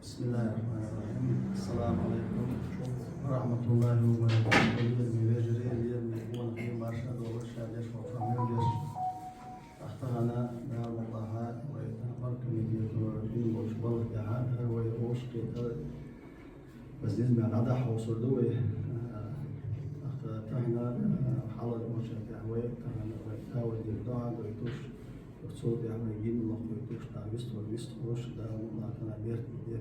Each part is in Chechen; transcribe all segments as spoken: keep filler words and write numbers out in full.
بسم الله الرحمن الرحيم. السلام عليكم ورحمة الله وبركاته. Лераме вежарий, лераме къонахий, марша догӀа шадеш ва фамилдеш. Ахтагана Дала мукъагӀа вай тахбар комитето дин болчу балха тӀехьа, хӀара вай ошкхетар, базниз мел дӀадахьа хьовсур ду вай. Ахта тахана хьалар оча тӀехь вай, тахана вай тӀа вай дир доӀа гойтуш, цул тӀехь вай гимн лохуйтуш, тӀа вистхур вистхуш, Дала мукъагӀа берт де.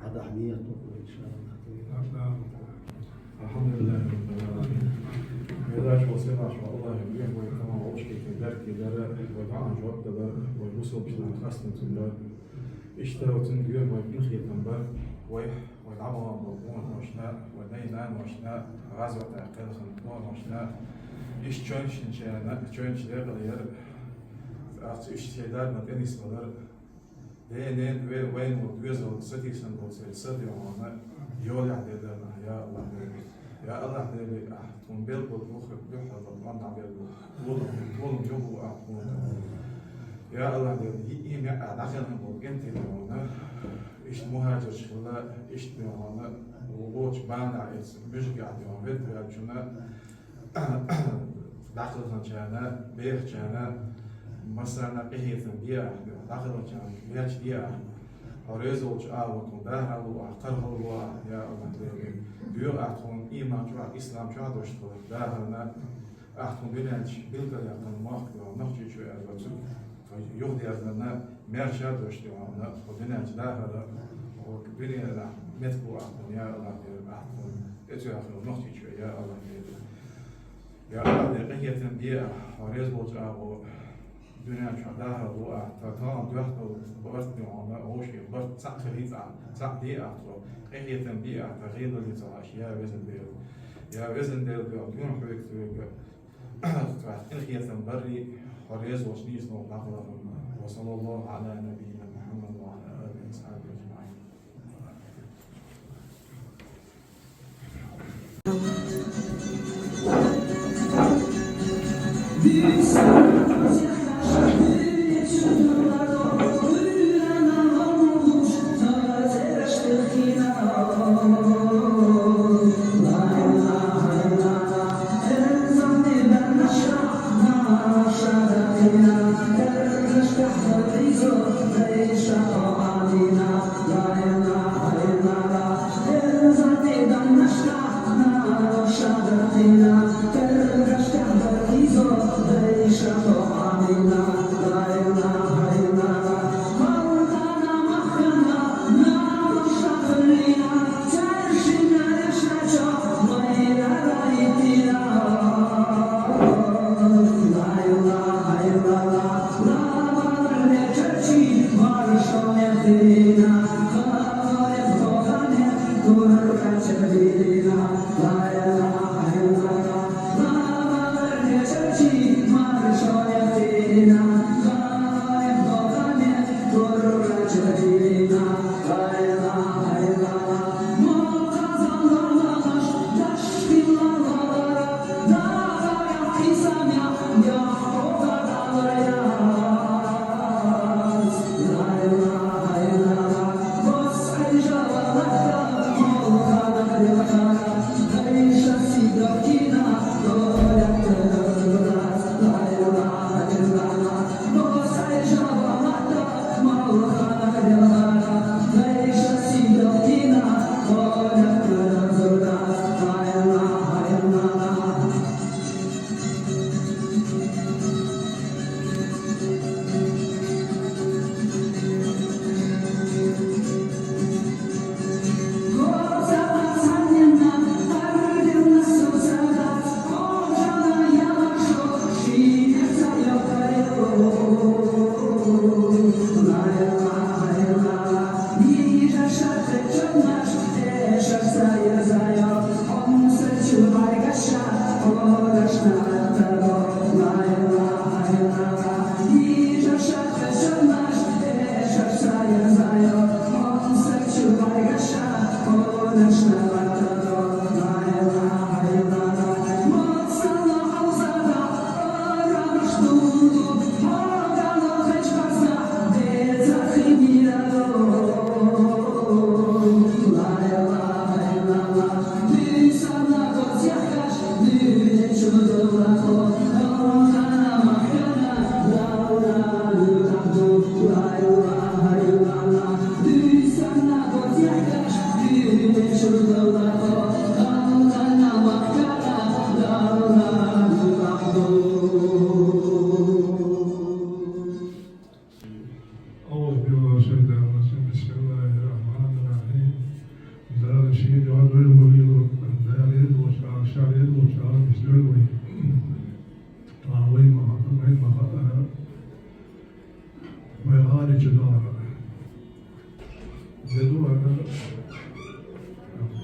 Ада хьанийат ду, иншаллахӀ. Алхьамдулиллахи Раббил Ӏаламин. Мелаш ва сенаш ва Аллахьи вехь вай тамам вовшки ки дарки дара, вай даан жоп дала, вай бусалбачунан хастам цунна. Иштта ва цунна вехь вай къинхетам бар, вай, вай дӀабахана болу къонахошна, вай дай-наношна, гӀазота кхелхина къонахошна, иштта чоьнчничарна, чоьнчу декъала яра, ахча иштта шайн дарна тӀе нисбалар. Ден, ве-, вайн ву доьзал сатийсан болу церан са де хьуна, йолехь де дана, я Аллахь Дела. Я Аллахь Дела, ахь тхуна белгал бу, дуьххьал бу, Аллахь Дела. Толам, толам йогу ахь тхуна. Я Аллахь Дела, и, и меа дӀахана болу кӀентий де хьуна. Иштта мухӀажирш хилла, иштта де хьуна, вочу бана эца, муьжгахь де хьуна, ведваьллачунна. ДӀакхелхинчарна, бехачарна, массарна къинхетам бе ахь, дӀакхелхинчарна гечдехьа ахь. Хьо реза волчу агӀор тхуна дахар ло ахь, кхархар ло ахь, я Аллахь Дела. Доьху ахь тхуна иман чохь, ислам чохь долуш тхуна дахарна, ахь тхуна дуьнен чу билгалъяьккхина мохк йолу Нохчийчоь аьлла цу юхадерзарна, маьрша долуш тхуна, тхо дуьнен чу дахар, хьо дуьненахь меттиг бу ахь тхуна, я Аллахь Дела, ахь тхуна тӀе ца яхна Нохчийчоь, я Аллахь Дела. Я Аллахь Дела, къинхетам бе ахь, хьо реза волчу агӀор дуьнен чохь дахар ло ахь, тхан тахана дуьхьал барт де хьуна, вовшийн барт цхьаъ хилийта ахь, цхьаъ де ахь тхо, къинхетам бе ахь, тхан гӀийла лица ахь, я везан Дела. Я везан Дела, дуьхьал дуьйна хьоьга соьга, тхан къинхетам барри, хьо реза волчу нийса новкъа дӀакхелхина. Ва саллаллаху Ӏала набийина Мухьаммад ва Ӏала алихи ва асхьабихи ажмаӀин.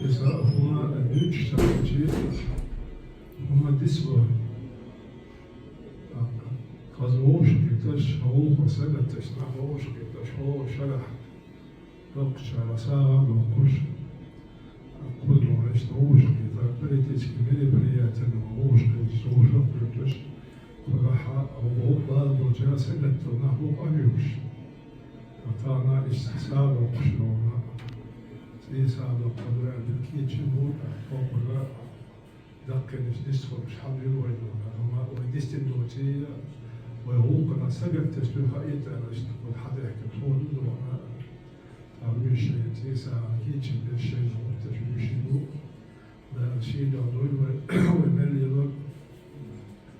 Иза хӀума дуьйцуш ца хилча, хӀума дицло. Хаза вовшахкхеташ, хьо вовхо сагатдеш, нах вовшахкхеташ, хьо шарахь доккхачара сагӀа а доккхуш, кхузахь иштта вовшахкхетар, политический мероприятиена вовшахкхеташ, вовшах а кхуьйтуш, кхузахь гӀуллакх бала болчара сагатдала нах бу къахьоьгуш. Тахана иштта сагӀа доккхуш догӀна, цӀий сагӀа доккхуш догӀна, аьлла, кийча бу, кхузахь даккхийча нисхалуш хьан вир вай догӀна, амма вай дистина доций, вай гӀуллакхана сагатдеш дуй хаийтара, иштта кхуза хьадаьхкина хӀума ду догӀна, тӀаккха вуьйш шайн цӀий сагӀа кийча беш шайна гӀотташ вуьйш ду, Дала шийна дойла вай, вай мел лелор.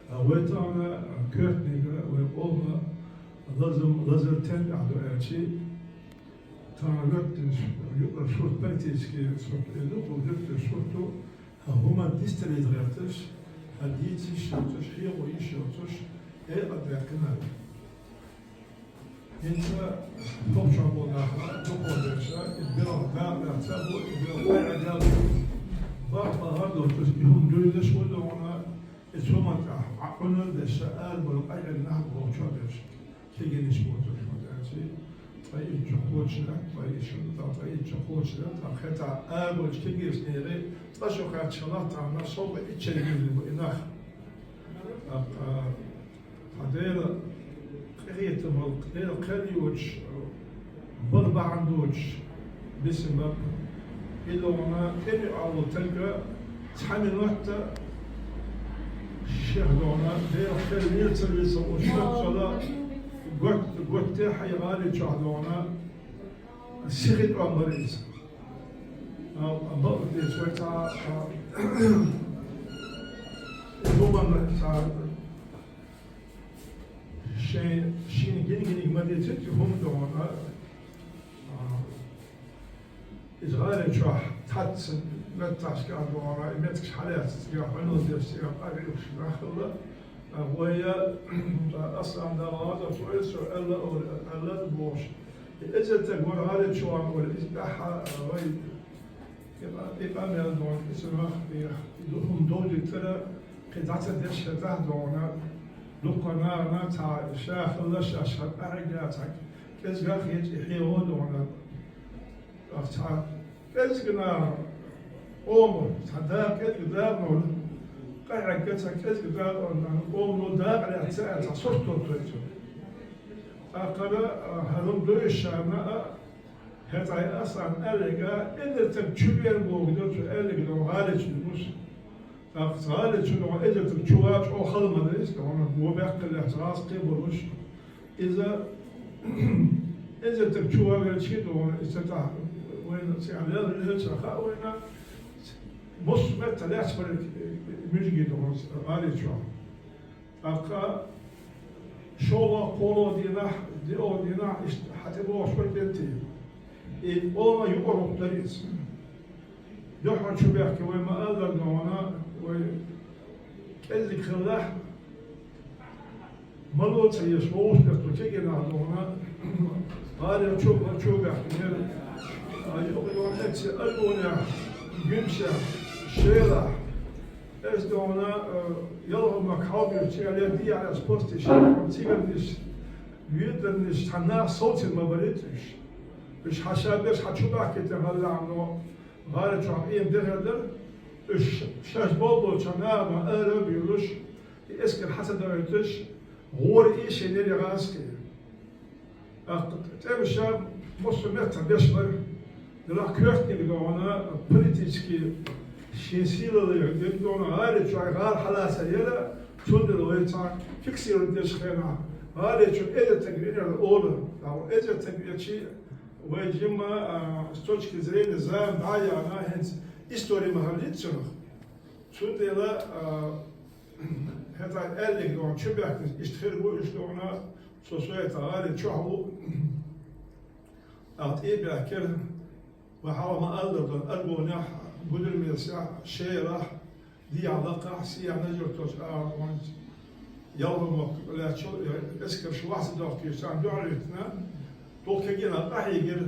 А вай тахана коьртниг, вай къоман лазам, лазар тӀехь ду аьлча, тахана гӀоьртинчу юкъара шурт, политический шурт, э, ду, кху гӀоьртинчу шурто, хӀара хӀума дистарита гӀерташ, хӀара дийца йиш йоцуш, хьехо йиш йоцуш, э, а даьккхина. ХӀинца хӀокху чохь болу нах дукха берш, и белхан дакъа лаьцна бу, и белхан къайгӀа бу. Бакъ бахар долчуьра и хӀума дуьйлалаш ву догӀна, и цу хӀуманна тӀехь Ӏуьнар деш, арабевлла къайгӀина нах бу хӀокху чохь берш. Кегийнаш боцурш ма даьлча, ткъа итт чу кхочушдаккха, ткъа итт чу, ткъа итт чу кхочушдаккха, тӀаккха хӀетахь арабевллачу кегийнашна, ткъа шу кхаьчча хилахь, тахана шовкъе итт шериг вуьзна бу и нах. ТӀаккха Хьан Дела къинхетам болу, Дела кхел йоцуш, бала бахьана доцуш, бисина бакъ. Иза вахана тӀеман Ӏалашо тайга цхьа минот а шех догӀна, Дела кхел лецар вицал оцу шоьтан цӀа гот-, готте хьайн гӀали чохь догӀна, сихи тӀом бара иза. А, а, бакъ тӀе цой цхьа, а, хӀуманна цхьа Шайн, шена гина-гиниг ма дийцира, и хӀума догӀна, а, иза гӀали чохь цхьацца метташка а догӀна, и меттигаш хьалаьцна, цигахь хьуьнал деш, цигахь къахьоьгуш нах хилла, а, вай, а, Аслан Дала гӀазот войла цо, аьлла, аьлла, аьлла бохуш. И эзар стаг вара гӀали чохь вара, иза тӀаьхьа, а, вай И къа-, и къамел догӀна, и цунах, и, и ду-, хӀума довзийтара, кхин дӀа ца деш хӀетахь догӀна, дуккха нахана цхьа ша хилла, шаьш хӀара къахьегна цхьа кӀезга хеташ и хьехо догӀна. Ах, цхьа кӀезга наха, ома, цхьа да кӀезга дакъа, къахьегна цхьа кӀезга дакъа, ома дакъа лаьцна цхьа сурт тохийна цо. ТӀаккха, а, хӀара хӀума довзийшарна а, ХӀетахь Аслан аьлларг, эзар стаг чу вер боху ду цу аьлларг догӀу гӀали чу вуш. ТӀаккха гӀали чу догӀу эзар стаг чу ван чӀогӀа хала ма ду иза, догӀу, бо баьккхина лаьцна гӀазкхий болуш. Иза эзар стаг чу ван велчий догӀу, иза тӀаккха вайна цигахь лелла лелча хаьа вайна, массо а меттах лаьцна бара муьжгий догӀу гӀали чохь. ТӀаккха шолгӀа, кхоалгӀа дийнахь, диъалгӀа дийнахь иштта хьан тӀе бохуш бара кӀентий. И къоман юкъара гӀуллакх дара иза. Дуьххьара чу баьхкина вай ма-аллара догӀна, вай кӀезиг хилалахь, мало ца еш, вовшах бехк бу кегийнах догӀна, гӀали чу, чу баьхкинера. А юкъа догӀна эцци Аргунехь, Гуьмсехь, Шелахь, Эс догӀна, э, Ялхамак хьалбеш, цигара лер дийхьа аьлла, спортсменаш, цигарниш, ведарниш, цхьа нах совцийна ма барий уьш. Уьш хьан ша берш хьан чу баьхкийтина гӀаллахьа, но гӀали чохь къемат де хир дара, уьш шаьш болх болчу нахана ара а буьйлуш, и эскар хьан ца дахийтуш, гӀора ийшина яра гӀазкхий. ТӀаккха тӀемаша массо а меттах беш бара. Делахь коьртаниг догӀна политически шен сийлалла дерг догӀна гӀали чохь гӀала хьалацар яра, цундела вай цхьа фиксировать дечу хенахь гӀали чу эзар стаг винарг олу. ТӀаккха эзар стаг вечи вай жимма, а, с точки зрения зама дӀа а яхна, хӀинца истори ма хилла цунах. Цундела, а, хӀетахь аьллиг догӀна чу баьхкинарш иштта хир бу, уьш догӀна со сойтан гӀали чохь ву. Ахьа тӀе а баьхкира, вай хьалха ма-аллара догӀна Аргунехь, Гудермесехь, Шелахь, дехьа лакхахь, сехьа Нажартолчу агӀор догӀна Ялхамак лаьттачу эскарша ваьхьа ца дохкийча, царна дуьхьал витина, дукха кегийнах къахьийгира.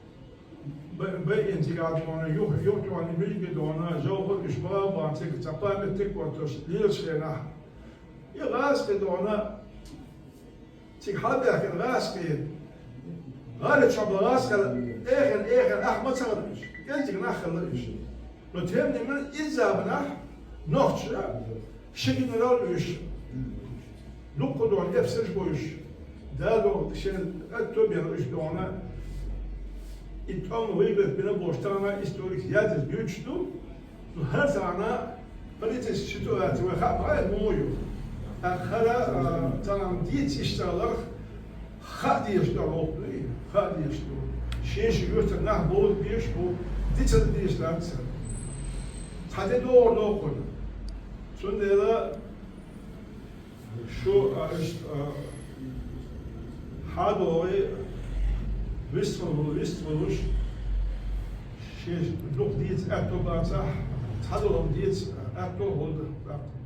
Б-, б-, интеграт дона, юх-, юхтони мижги дона, жовхур иш бала бан, цик цапа меттик ватош, лирш хена. И газ ки дона, цик хабяхин газ ки, гали чабла газ ки, эхен, эхен, ах мацагар иш. Гензик нахала иш. Но тем не менее, из забна, нохча, ши генерал иш. Лукъу дон, эпсеш бойш. Да дон, шен, а то бен иш дона. И там выиграть бина боштана историк ядер дючту. Ну, хар сана политическая ситуация, вы ха-, ха-, ну, мою. А хара, а, там, дит ишталах, ха деш да лохли, ха деш да. Шеш юрта нах бол беш бу, дит сад деш да ца. Хати дор лохли. Цундела, шу, а, иш, а, хадои виствол, вистволуш, шеш дух диц, а то баца, хадолам диц, а то холда.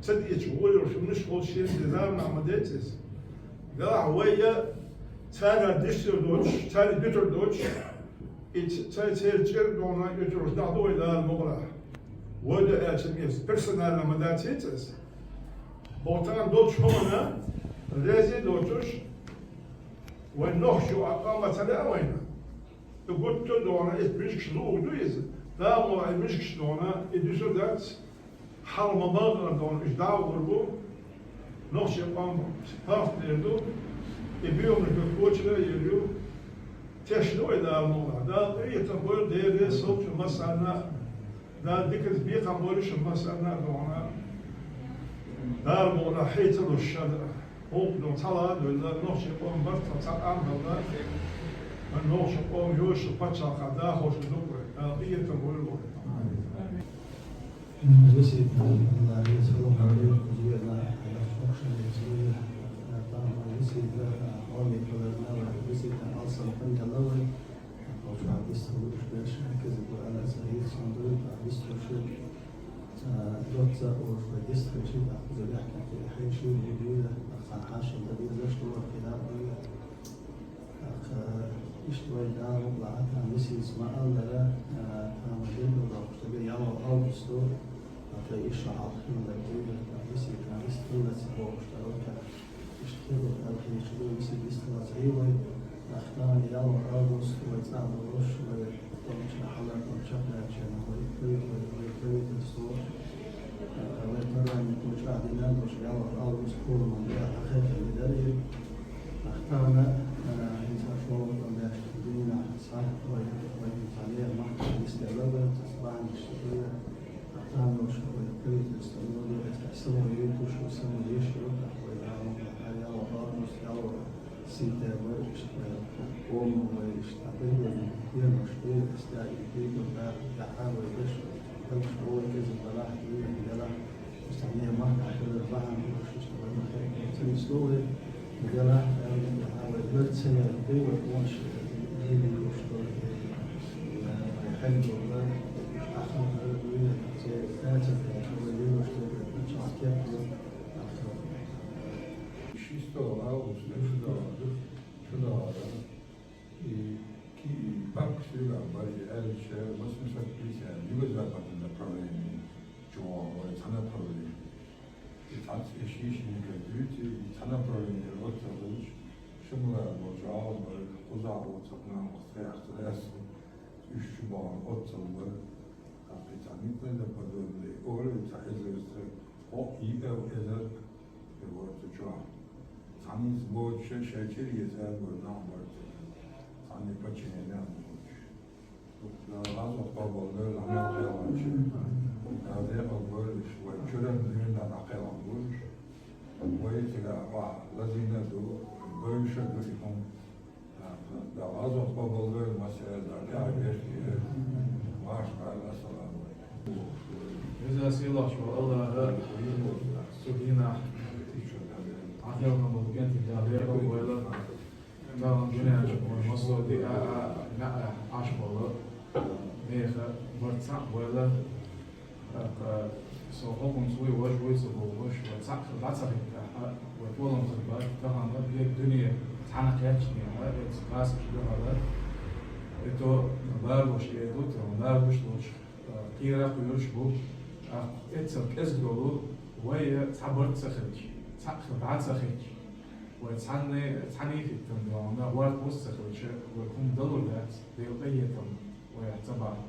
Ца диц, волю, шумниш хол шеш, дезар, мама децис. Делахь вай я царна дистир доцуш, царна дуьтур доцуш, и ц-, цай церан чӀир а догӀна, и чуьраш дахьа ду вай Дала мукъалахь. Вай ду аьлча, иза персонально ма дац иза. Боху тахана долчу хӀуманна реза а доцуш, вайн нохчо а къам ма ца лаьа вайна. И гуттар а догӀна, и мишкаш луург ду иза. Дала мукъалахь и мишкаш догӀна, и дуьсур дац. Хьал ма-баххара догӀна, уьш дӀа а гӀур бу, нохчийн къам паргӀатдер ду, и боьхамаш вай кочара а йийр ю. Тешна вай Дала мукъалахь. Дала къинхетам бойла, Дела реза хуьлда шун массарна а. Дала диканца бекхам бойла шун массарна а догӀна. Дала мукъалахь хьийца луш шада. ХӀокху догӀна цхьа ла а девлла, нохчийн къоман барт цхьа цхьа къам а белла, вайн нохчийн къоман йоьшучу пачхьалкхехь дахарш ду вай. Дала къинхетам бойла вай. Весетта, Аллахь, салам алейкум, зуьйна, Аллахь, хьокхушан весетта, там весетта, хьоме каларна, весетта, алсам паньяла вай, хьокхушан весетта, луш беш, кеза Куръана, сахьихь, сан дуй, весетта, шуьга, доцца, уж вай весетта, шуьга, кхуза бехкан, хьайн шуьга, буй, сан хьашал да, дезаш, дур, хила, буй. ТӀаккха иштта вай Дала мукъалахь тахана весетта ма-аллара, а, тахана дин ду бохуш дерг ялх август ду, тӀаккха иштта хьалха хилла дерг, тӀаккха весетта, весетта хилла ца бохуш дерг, тӀаккха иштта хилла дерг, тӀаккха иштта ду весетта, весетта хилла ца хьийла вай, тӀаккха тахана ялх август вай цӀа а долуш, вай тӀом чу хьалар тӀом чекхдаьлча, вай, вай, вай, вай правительство, тӀаккха вай парламент вай чӀагӀдина долуш, ялх август кхолламан дуьхьа дӀакхайкхина дара и. Тахана, а, хӀинца шолгӀа тӀом беш дийнахь схьа вай, вай цхьа лер махкахь нисделла вай, цхьа бахьанаш ду вай. Тахана уьш вай правительство, ну, вай цхьа само юьйтуш, само еш ю, тахана вай Дала мукъалахь, ялх август, ялх сентябрь, иштта вай, ома вай, иштта, а, бегорна, кхерамаш, вай, иштта, и бегор, да, дахьа вай, деш, деш, вай, кеза балахь, вай, делахь, Сан махкахь хилар бахьана, шуьшта вай ма-хиллара, ца нисло вай, делахь, аьлла, вай барт ца яр, дай вай къонаш, дийна луш долу, вай хьаьнга долу, ахмахара дуьйна, церан цаьрца вай лелош долу, чохь кеп ду, ахмахара. Шестого августа, шестого, шестого, и ки-, и папка сюргал бара, и аьлча, восемьсот пятьдесят, юго-западное направление, чу вай цхьа направление. И цхьацца и шишинга дуьйцу, и цхьа направление оццахь луш, Шамла болчу Ӏалам бара, кхузахь оццахь нах цхьаьхца лаьцна, уьш чу бахана оццал бара. ТӀаккха и цхьа никъ дан подобное, и олу и цхьа эзар ца, хӀокху и эл эзар, и вара цу чохь. Цхьаьнца боцуш шайн чуьра еза аьлла нах бара цу. Цхьаьна подчинение боцуш. Дала гӀазот къобалдойла, Ӏамал кхелхинчу. Дала декъал бойла уьш, вай чуьра дуьйна дӀакхелхина болуш. Вай цигахь охьа лазийна а ду, бевзаш а ду и хӀума. Дала гӀазот къобалдойла, массаьрга Дала тӀаьхье беркате йойла. Марша Ӏойла, ассаламу Ӏалайкум. Веза-сийлахь волу АллахӀа цу дийнахь Ӏахелхина болу кӀентий Дала декъал бойла. Тахана дуьнен чу вай массо а диъ а, а, маьӀӀехь Ӏаш болу, меха барт цхьаъ бойла. ТӀаккха со хӀокхунца вуй, важа вуй ца бохуш, вай цхьаъ хила дӀа ца хӀиттахь, вай толам хир бац, тахана дерг дуьне цхьаьна кхеччинехь, эцца гӀазкхаша дуьхьал, и то ларбуш эр ду, то ларбуш долчу, а, кхера кхоьруш бу. ТӀаккха эццал кӀезиг долу, вай цхьа барт ца хилча, цхьаъ хила дӀа ца хилча, вай цхьанне, цхьаьний хӀиттина долу, нах варт вуьсса ца хилча, вай хӀума далур дац, Делан къинхетам вайх ца бахь.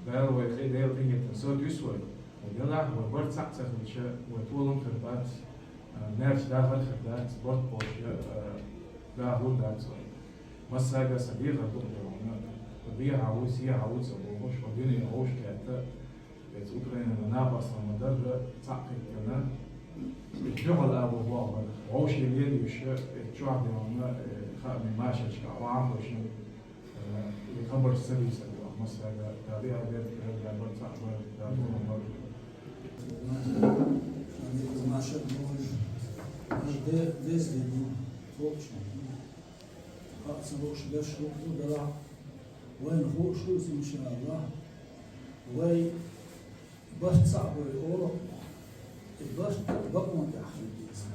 Дала вай къи-, Делан къинхетам со дуьсу вай. Вай делахь, вай барт цхьаъ ца хилча, вай толам хир бац, а, маьрша дахар хир дац, барт кхочуш, а, дахар дац вай. Массаьрга сан дехар ду-кх, вай дехьа ву, сехьа ву ца бохуш, вай дуьне вовшахкхетта, эца Украинан напастан ма-дарра, цхьаъ хӀиттина, и дуьхьал а бу боху бара. Вовшийн лелийша, эца чохь девлла, э, хаамийн машинашкахь охьа а ховшина, Э, и хабарш ца дийцар, массаьрга, Дала дехьа беркате йойла, Дала барт цхьаъ бойла, Дала толам бойла. Де-, деза дина, кхочушдина. Хаа ца лууш берш хӀума ду, делахь, вайна хууш ду иза, иншааллахӀ. Вай барт цхьаъ бойла олу, И барт бакъонан тӀехь хила деза.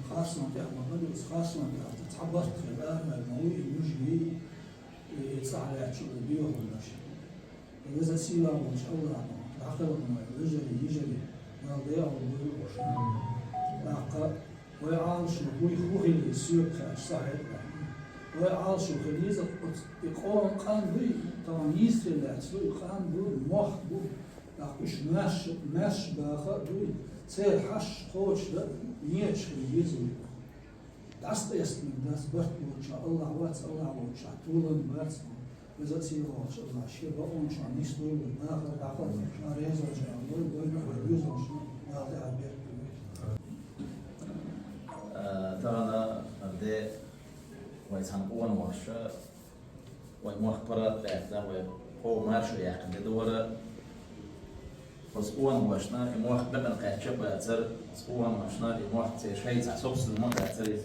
Харцонан тӀехь ма хила деза, харцонан тӀехь цхьа барт хила, ара ма вуй, и мужи, и цӀахь лаьттачу доьхалнаш. Веза-Сийлахь волчу АллахӀа дӀакхелхина вай вежарий, йижарий, Дала декъал дойла уьш. ТӀаккха вай Ӏалашо хӀуй хӀун хилий соьга хаьа, ца хетахь. Вай Ӏалашо хила еза оцу, и къоман къам буй, тахана йийсаре лаьцна ду, и къам бу, мохк бу, тӀаккха уьш маьрша, маьрша баха а дуй, церан хьашт кхочушдан а некъаш хила еза вай. ДӀасакъастийна дац барт боцучохь АллахӀ вац, АллахӀ волчохь толам бац. Веза-Сийлахь волчу АллахӀа шен бакъончохь нисдойла вай, дахар дӀакхалхийта, ша реза волчу Дала лойла вайна а, вайн доьзалшна а Дала тӀаьхье беркат лойла. Э, тахана, де, вай цхьана къонахоша, вай мохк паргӀат а баьхна, вай кхо маршо яьккхина де дара. Оцу къонахошна и мохк бекъна кхаьчна а бацара, оцу къонахошна и мохк церан шайца собственный ма бацара иза.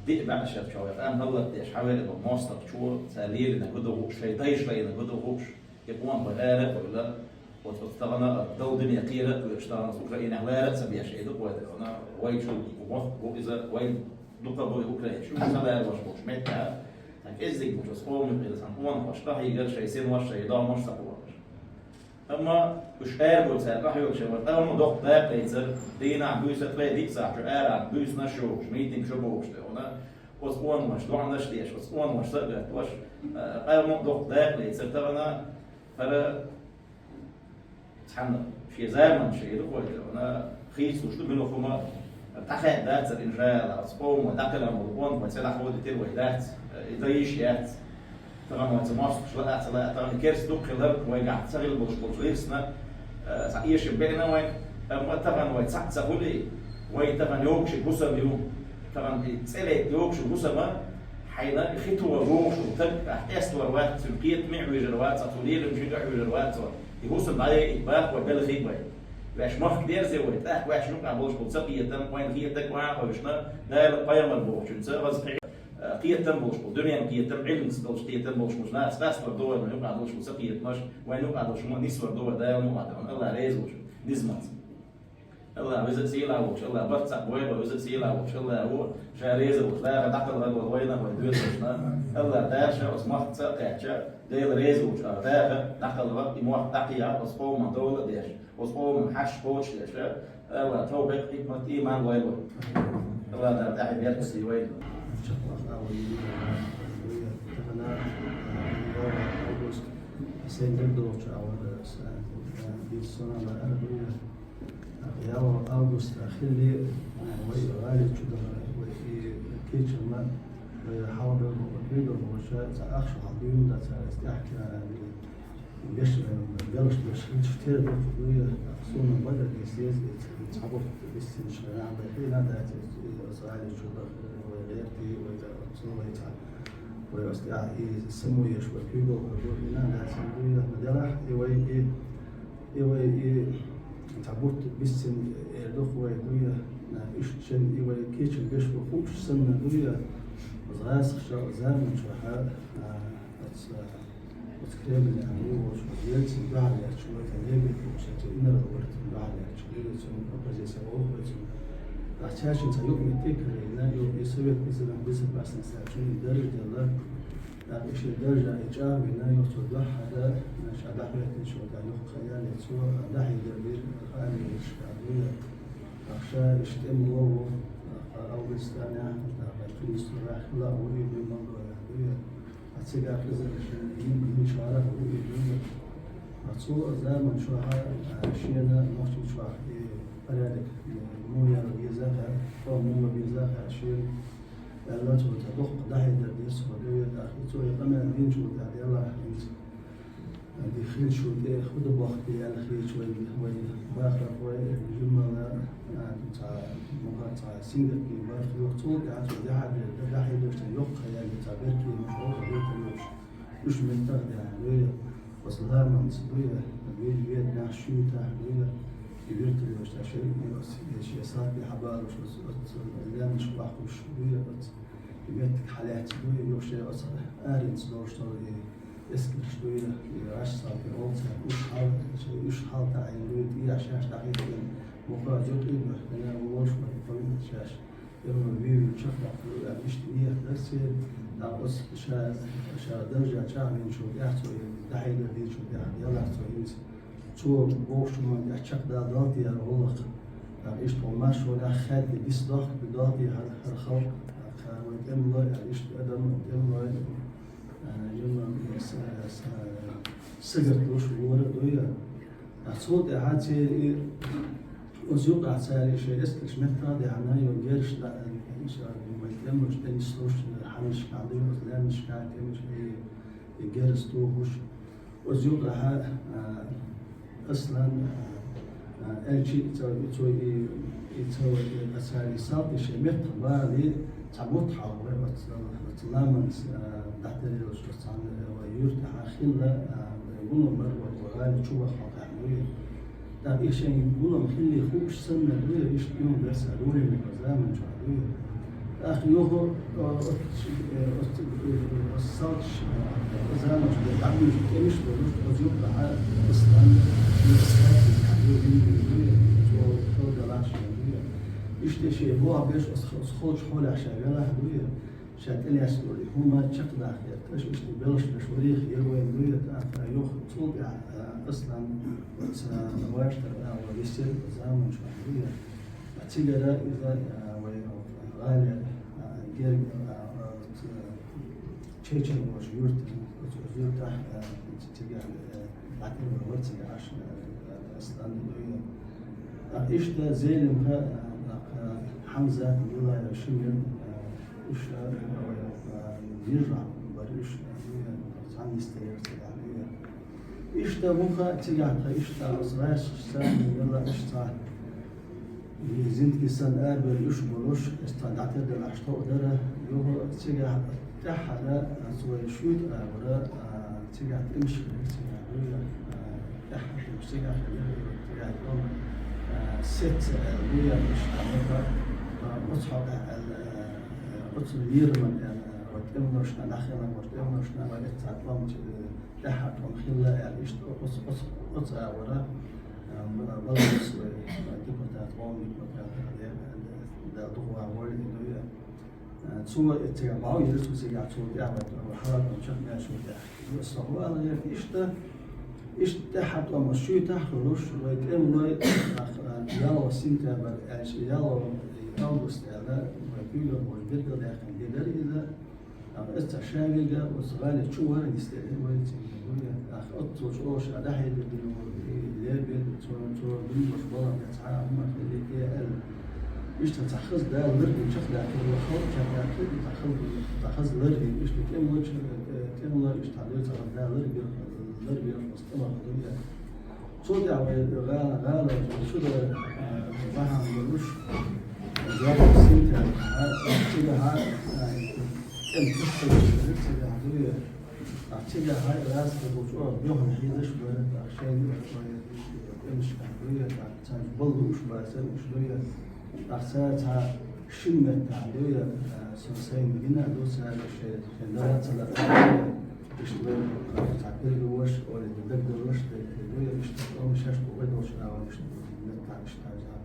Диъ бӀешерчохь вай къам хӀаллакдеш хьавеана волу мостагӀчо, цара лелийнарг хӀун ду хууш, шайн дайша лайнарг хӀун ду хууш, и къонахой ара а хуьлуш, оцу, оцу тахана а Далла дуьне кхера а кхоьруш, тахана оцу Украинехь лара а ца беш, и ду-кх вай тахана, вай чу мохк бу иза, вай дукха бу и украинцаш, уьш ца ларош болчу меттехь, цхьа кӀеззиг болчу оцу къоман юкъера цхьана къонахоша къахьийгара шайн синош, шайн догӀмаш ца кхобуш. Амма уьш ара бу цара къахьоьгуш, вай къамо доккха дакъа лецара, дийнахь буьйса, ткъе диъ сахьт чу арахь буьйсанаш йогуш, митингаш богуш тӀе вахана, оцу къонахошна доӀанаш деш, оцу къонахошна са а гатдеш, э, къамо доккха дакъа лецара тахана, хӀара цхьана шен заманчохь ду-кх вай тахана, хийцалуш ду муьлхха хӀума, дӀахаьдда дацара, иншаАллахӀ, оцу къомо дӀакхелхина болу къонахой ца дӀахьедитира вай дац, и дан йиш яц. Тахана вай цу мостагӀчуьнца лаа а ца лаа, тахана керста дукха хилар, вайгахь ца хилла болуш болчу гӀирсана, э, цхьа эшам беана вайн, амма тахана вай цхьаъ ца хуьлий, вай тахана йогуш хӀусам ю, тахана и цӀе летта йогуш хӀусама, хьайна хи тоха вогӀуш волу стаг, ахь къестор вац, цуьнан кхетаме а хьоьжур вац, цо лелам чуьнга а хьоьжур вац, и хӀусам дӀаяйийта баха вай, белхий вай. Ваьш махка дерзе вай, тӀаккха ваьш юкъахь болуш болу ца кхетам, вайна хетаг охьа а хевшина, Дала, пайхамар бохучуьнца, ваза кхе-, кхетам болуш болу, дуьненан кхетам, Ӏилманца долуш кхетам болуш болу нах къастор ду вайна юкъахь долуш болу ца кхетамаш, вайна юкъахь долуш хӀума нисвар ду вай, Дала мукъ лахь тахана, АллахӀ реза волчу низамца. АллахӀ веза-сийлахь волчу, АллахӀ барт цхьаъ бойла вай, веза-сийлахь волчу АллахӀа, ша реза волчу, Дала дӀакхалхар вай вайна а, вайн доьзалшна. АллахӀ дерша оцу махка ца а кхаьчча, Дела реза волчу, а, даха, дӀакхалхар, и мохк дӀакхехьа, оцу къоман дола а деш, оцу къоман хьашт кхочушдеш, АллахӀа тавфикъ, хьикмат, ийман лойла вай. АллахӀ Дала тӀаьхье беркате вайна. Тахана, а, август, сентябрь долчу а, вара, а, бицсона ара дуьйна. Ял август хилли, вай гӀали чу даха, вай и кечам ма, вай хьалабевлла, вай куьйгалла волуша, цхьа ахча хьалдуьйна дац, цара ас тӀаьхьа беш, белхаш беш хилча, тера доккха дуй, суна бага деза, цхьа боху бисинчу гӀана, вай хина дац, ас гӀали чу даха, вай гӀерти, вай цо вай цхьа, вай ас тӀаьхьа и само еш, вай куьйгалла, вай гур хина дац, дуй, делахь, и вай и И вай и цхьа бутт биссина эр ду-кх вай, дуй, а, иштта шен и вай кечам беш бу хууш санна, дуй, а, гӀазкхаша заман чохь, а, оцу, оцу Кремль а, ву волчу, Ельцин дуьхьал лаьтташ вай, тхан лебит волчу, цу инарла вара цунна дуьхьал лаьтташ, дуй, цунна оппозиция олу вай цунна. Ахь цаьршинца юкъаметтиг а карийна, ю-, и Совет Безопасности цунна дарж делла, ТӀаккха и шен даржа и чӀагӀвина, юха цо дуьххьара, ша дӀахӀоьттинчул тӀаьхьа юха кхайалле, цо дӀахьедар бира, хаамераш а дуьйна. ТӀаккха ша иштта тӀемало ву, тӀаккха Афганистанехь, тӀаккха Тунисехь хила а ву и дуьйна, дуьйна. Ткъа цигахь иза шен йин-, йинчарах а ву и дуьйна. Ткъа цо заман чохь, а, шена нохчийчохь и порядок, э, муха яла деза хаьа, тхо муха беза хаьа шена. Аьлла, цо цхьа доккха дӀахьедар дира цо, дуй, тӀаккха цо и къамел динчул тӀаьхьа делахь хӀинца, ди хилчул тӀе хӀун ду бохку аьлла хеташ вай, вай бахархой, жиммала, а, цхьа муха, цхьа сингаттаме барх йоху, цул тӀаьхьа цо дӀахьедар, дӀахьедар, цхьа йоккха яьлла, цхьа беркемаш, хӀокху берталош, уьш меттах а даьхьна, дуй. Оцу ламанца дуй, вед-, веданехь, шуьйтахь дуй, и верталош, ша шайн, оцу, шен сатте хьабалуш, оцу, оцу лаьмнаш баккхуш дуй, оцу, и меттиг хьалаьцна дуй, юха шайн оцу аренца долуш долу и эскарш дуй, и гӀаш сатте олу цара, уьш хьал-, уьш хьалатаӀийна дуй, тӀехь шаьш дӀахӀиттина. Муха зуьк и бахьана волуш ма тхуна шаьш. Ирма виви чахтахь ду, а, иштта ният дар церан, а, оцу ша, ша даржа чӀагӀвинчул тӀаьхьа цо и дӀахьедар дийчул тӀаьхьа, делахь цо хӀинца. Цо бохучу хӀуманна тӀехь чекхдала дала те хӀара гӀуллакх. ТӀаккха иштта хьо маршонехь хаьдда дис дохку дала те хӀара, хӀара халкъ. ТӀаккха вай тӀемалой, а, иштта адам тӀемалой, а, юма, а, са, са, сагатдеш вара а ду я. Ткъа цул тӀаьхьа церан и, оцу юкъахь цара и шайн эскарш меттах а даьхьна, йо герзаш дӀа, а, иштта, а, вай тӀемалош тӀенислуш, а, хьаннашкахь ду, оцу лаьмнашкахь, тӀемалош, и, и герз тухуш. Оцу юкъахь, а, Аслан, а, а, аьлчи, цо, цо и, и цо, и, а, цара и салтий шайн меттах бахале, цхьа бутт хьалха вай оцу, оцу ламанца, а, дӀатарделлачу оцу цхьана, а, вай юьртахь хилла, а, гуламар вай гӀали чу ваха хьалха ду я. ТӀаккха и шайн гулам хилли хууш санна ду я, иштта юьхь берса дуьйлина заман чохь ду я. ТӀаккха юха, а, оцу, э, оцу, э, оцу салташ, а, заман чохь дӀабуьйжу тӀемаш долуш, оцу юкъахь Аслан, и салташ дӀабуьйжу ду я, цо хала далахь шайн ду я. Иштта шен боху берш оцу, оцу холчу хьолехь шайн велахь ду я. Ша тӀелаьцна долу и хӀума чекхдаккха, аша иштта белхаш беш варийх яра вайн дуьйна, тӀаккха юха цул тӀаьхьа, а, Аслан, оцу, а, ваштара агӀор висира заман чохь дуьйна. Цигара иза, а, вай гӀалера, а, герга, а, а, оцу, а, чечен волчу юьртана, оцу, оцу юьртахь, а, цигахь, а, дӀатӀевар вара цигахь, а, Аслан дуьйна. ТӀаккха иштта Зелимха, а, тӀаккха Хьамзат, Юлаев, Шимир, а, Уьш, а, а, нижахь бара уьш, а, цхьаьна нисделира цигахь, а. Иштта вуха цигахь тхан иштта оцу гӀайшца, мелла иштта зинтке санна арабевлла уьш болуш, иза тхан дӀатарделахь тоъ дара, юха цигахь тӀаьххьара, а, цо вай шуьйта агӀора, а, цигахь тӀемаш хилира цигахь, а, тӀаьххьара тӀемаш цигахь хилира, цигахь тӀом, а, сецца аьлла, а, иштта, а, оцу хьокъехь аьлла, а, Оцу лераман аьлла, вай тӀемалошна, нахана вай тӀемалошна, вай эццахь тӀом, э, тӀаьххьара тӀом хилла аьлла, иштта оцу, оцу, оцу агӀора, э, баланс вай, э, депутат, гӀалин депутат, э, э, да, духуа вай и дуя. Э, цо эццахь бӀов йира цу цигахь, цо тӀаьхьа вай, вай хьалатан чекхмаьршо тӀехь. Со хӀу ала вехь иштта, иштта тӀаьххьара тӀом шуьйтахь хуьлуш, вай тӀемалой, ах, а, яло сентябрь аьлча, яло август аьлла, вай куьйгалхоша билгалдаьккхина де дара иза. Ах, эццахь ша вига, оцу гӀали чу вара нисделира вай цига. Ах, оццул чӀогӀа ша дӀахьедар дина вара, и лербелла, цо, цо дина болуш баланга цхьа а хӀума хилийта аьлла. Иштта цхьа хаза Дала ларбина чекхдаккхира, вай халкъ чекхдаккхира, цхьа хаза, цхьа хаза ларбина, иштта тӀемалой, э, тӀемалой иштта хьан дуьйцу, цхьа хаза Дала ларбира, ларбира, оцу тӀемах дуьйна. Цул тӀаьхьа вай гӀала, гӀала, чу дара, э, бахьана долуш, зоьллуш синтем, а, цигахьа, а, тӀем туьхкалуш хилира цигахь дуьйна. А цигахьа лаьцна долчу чӀогӀа боьхна хьийзаш бара, а, шайна, а, тӀемашкахь дуьйна, а, царна балла лууш бацара уьш дуьйна. ТӀаккха цара цхьа шина меттахь дуьйна, а, со сайна гина а ду, цара шайн, шайн дара ца лаьа. Иштта вай, а, цхьа переговорш, олий, дагадаллаш, дай, дай дуьйна, иштта, тӀом шаьш бу вай долчу агӀор, иштта, меттахь, иштта, цхьа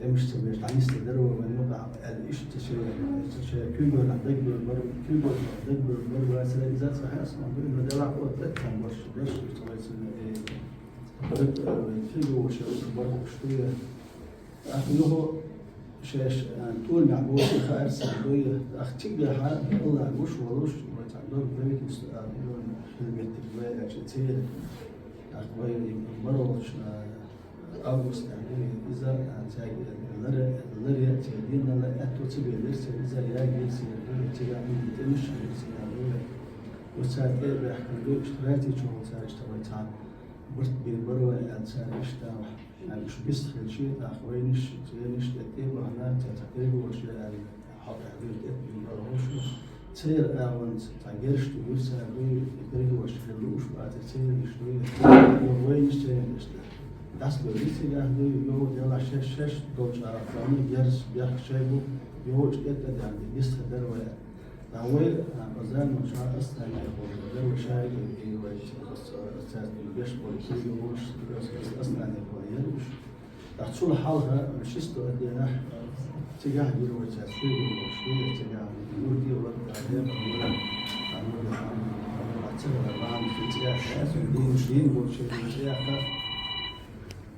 тӀемаш ца беш, дӀанисделира вай, вайн юкъахь аьлла, иштта ца шайн, ца шайн куьйгаллехь дагабевлла бара, куьйгаллехь дагабевлла бара вацара, иза ца хьаьсна, ма дуьйна, делахь, оцу тӀе цхьа борш, борш, иштта вай ца, э, Куьйгаллехь, э, вай куьйгаллехь уьш бара, уьш дуьйна. ТӀаккха юха шаьш, э, тӀоьлмехь бохуш хаьара царна дуьйна. ТӀаккха цигахьа Аллах гуш волуш, вай цхьа дог правительство, а, хила меттиг вай аьлча церан. ТӀаккха вай баролчу, э, август аьлла, иза, э, цаьрга лара, лара, церан дийнала аьтто ца белира, церан иза ягийра, церан дуьйна, цигахь тӀемаш хилира, цигахь дуьйна. Вай цара тӀе а баьхкина дуьйна, иштта гӀаьрти чу волу цара иштта вай цхьа Барт бен бара вай аьлла цара иштта, а, уьш бист хилчи, тӀаккха вайнаш, цӀенаш тӀе тӀе а бахана, цара цхьа переговорш яра аьлла, хьо тӀехь дуьйна тӀе а бина бара вовшах. Церан агӀонца цхьа герзаш туьгира цара дуьйна, и переговорш хир лууш бацара церан иштта дуьйна. Йо, вайнаш церан иштта. ДӀасабевлла цигахь дуьйна, йо, делахь шаьш, шаьш долчу агӀор, царна герз, бехк шайн бу, йо, иштта тӀе а тӀе а даьхна, бист хир дара вай. Ткъа вай, а, базарна ша Асланехула дара, вай шайга и вай цаьрца беш болу куьйгаллехь, Асланехула яра уьш. Цул хьалха ши сто дийнахь цигахь гира вай цаьрца, цигахь гира вай цаьрца, цигахь юртара вара, а, вара, а, вара, а, вара, а, цигахь вара, вара, цигахь, дийна, дийна болчеран цигахь,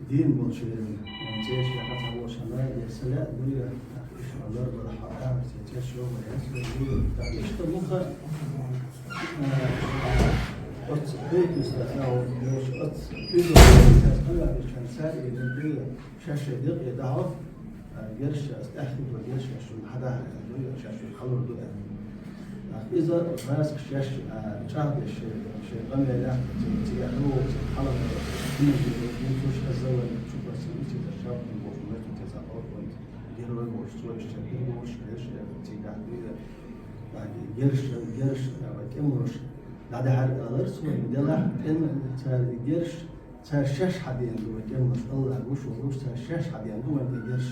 дийна болчеран, э, цигахь хьан цхьа волчу хьан, я саля, ну, я, иш алар бара хьан, а, цигахь шо вара, я саля, ну, я, так, иштта муха, э, оцу хӀетаца, оцу, оцу, уьзза, цигахь, цигахь, цигахь, ну, я, Шаьш шайн декъе дахьа, а, герш, ас тӀаьххьара герш шаьш шуна хьадахьа аьлла ду, я шаьш шуна хьалур ду аьлла. А, иза гӀазкхаша шаьш, а, чӀагӀдеш шайн, шайн къамелехь, цига хьалур, цига хьалур, хӀума гира, хӀума цуьш хаза вара, чу барса, цига шапкан боху, меттан теза хьалур, герой боху, цо иштта герой боху, шаьш, цига хьалур, а, герш, герш, а, тӀемалош, дӀадахьар алар цо, делахь, тӀема, цара герш, Цара шаьш хьадеана ду вай тӀемалош, АллахӀ гуш волуш, цара шаьш хьадеана ду вайн тӀе герш.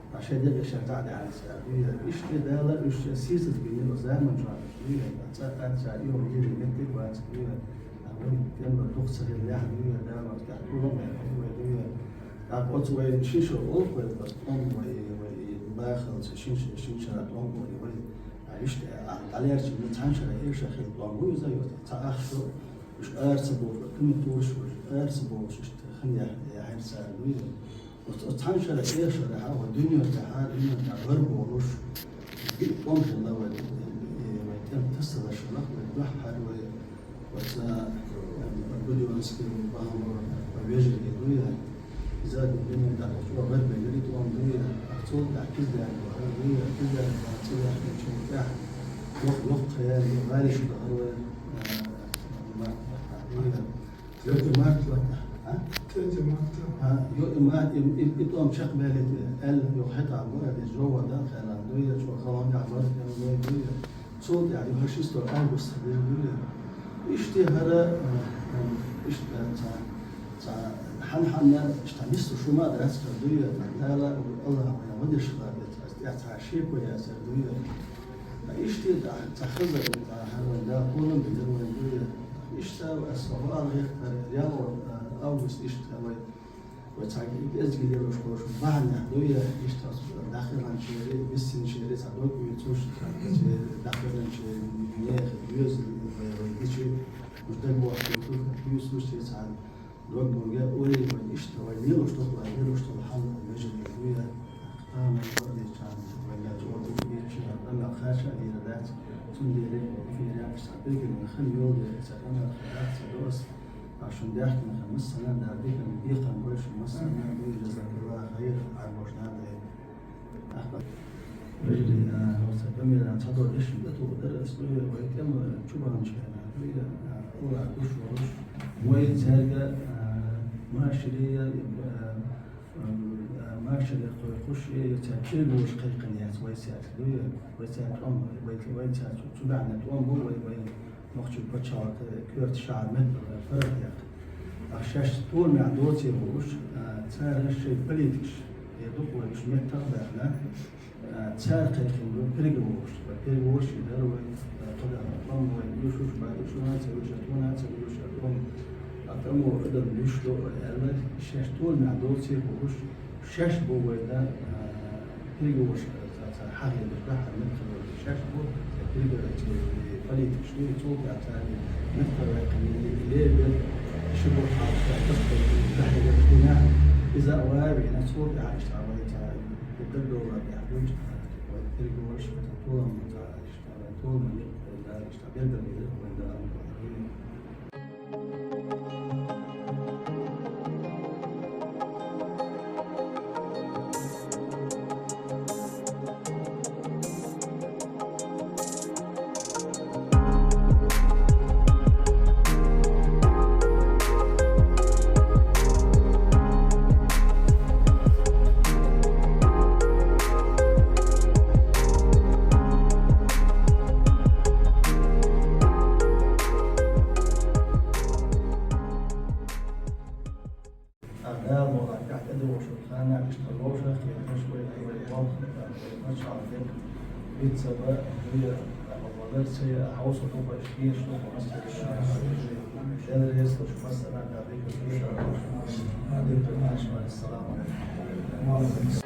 Ткъа шайн декъе шаьш дӀа а даьхьна цара, дуй. Иштта Дала уьш сийсаз бина оцу заман чохь, дуй. Цкъа а цара йогӀу йийр меттиг а бац, дуй. Вайн тӀемалой дукха ца хиллехь, дуй, Дала оцу тӀехь толам а баьккхина вай, дуй. ТӀаккха оцу вайн шин шо олу вай, оцу тӀом вай, вай бахалца шин шо, шин шо тӀом вай, вай. Иштта, а, дӀалерча, цхьана шарахь эша хилла тӀом ву иза, цхьа ах шо, Уьш ара ца бохуш, кхин тураш уьш ара ца бохуш, иштта хан яхь-, яхьира цара, дуй. Оцу, оцу цхьана шарахь, эха шарахь, вай дуьненна тӀехь, дуьненна тӀехь гӀар болуш, биъ къам хилла вай, э, вай тӀем тасалаш хилла, вай дуьххьара вай, оцу, э, Будёнский, вай бахьана, вай вежарий, дуй. Иза дуьненна тӀехь оцу гӀар бевлла и тӀом, дуй. Цул тӀаьхьа Кизлярг вара, дуй, Кизлярг вара, цӀе яхкинчул тӀаьхьа, йоккха, йоккха яьлла, валиш дахара вай, э, Март, март, а? Третье марта. А? Третье марта. А, йо, и ма-, и, и, и тӀом чекхбаьллийта аьлла, йо, хьетахь бара, деза жовхӀар дан хенахь, дуй, чӀогӀа халонехь бара, дуй. Цул тӀаьхьа, йо, хӀара шестого августа хир ду, дуй. Иштта хӀара, а, а, иштта цхьа, цхьа хьан-хьанна, иштта нисса шуна а дац хир, дуй. Дала, АллахӀа вайн гӀо деш хир, тӀехь цхьа шеко яцара, дуй. Иштта цхьа хаза, цхьа хӀара вайн Дала толам бина вайн дуй. Иштта аса гӀо ала хӀара, ялхо, а, август иштта вай, вай цхьа кӀеззига лелош болуш бахьанехь дуй, иштта аса дӀахиланчерий, биссинчерий цхьа дог буьйцуш, цхьа дӀахиланчерий, нехан доьзал вай, вай гичи, уьш дагбохкуш, буьйцуш цхьа Дог бан гӀо а олий, вай иштта вай лелош ду, вай лелош долу хьал вежарий дуй. Амин, вай дийцча, вай лаьцна вай дийцча, къамел кхача а дийр дац. Цундела эфирехь сан дегнан хан йолу дела, сан къамел кхача ца до ас. Ткъа шун даьхкина хан массарна а дара диканна, декхарна бойла шун массарна а, дуй, жазакаллаху хайр, Ӏарбош нана дела. Вежарий, а, хӀорца къамелан цхьадолу дешна тӀетуху дара ас, дуй, вай тӀема чу баханчу хенахь, дуй, а, АллахӀ гуш волуш, вай цаьрга, а, машаре, а, а, машаре кхойкхуш, я цаьрга киргуш кхайкхина яц вай цаьрца, дуй, вай цаьрца тӀом, вай, вай цаьрца цу баьхьна тӀом бу, вай, вай Нохчийн пачхьалкх коьрта шахьар меттала паргӀатъяккха. Ткъа шаьш толамехь доций волуш, а, цара шайн политикаш, я дукха вай уьш меттах а баьхна, а, цара кхайкхина ду переговораш. Вай переговораш и дара вай, а, кхидӀа къам вай, уьш уьш баьлла, уьш ван ца вуьш, ван ца вуьш, къам, а, къамо адам луьш до аьлла, шаьш толамехь доций волуш, Шаьш бу вай дан, а, переговораш, а, ца, ца, хьахийдаш, баьхьар меттахволу шаьш бу, переговораш, политикаш, ну, и цул тӀаьхьа царна меттахваьккхина, и лебен, ши бу хьалха, тасболу, баьхьар дина, иза а вай вина, цул тӀаьхьа иштта вай ца, и дагадогӀур тӀехь дуьйцу, вай переговораш, ца, толам, ца, иштта, вай толам, ца, иштта, берган, вай дан, Дала мукъ лахь, тӀедогӀучу ханахь иштта вовшах а кхеташ вай, вай болх, вай пачхьалкх виц ца бан, дуьйна, Даьла реза хилва шуна массанена, Даьла реза хилва шуна массанена, Даьла реза хилва шуна массанена. Ассаламу алейкум.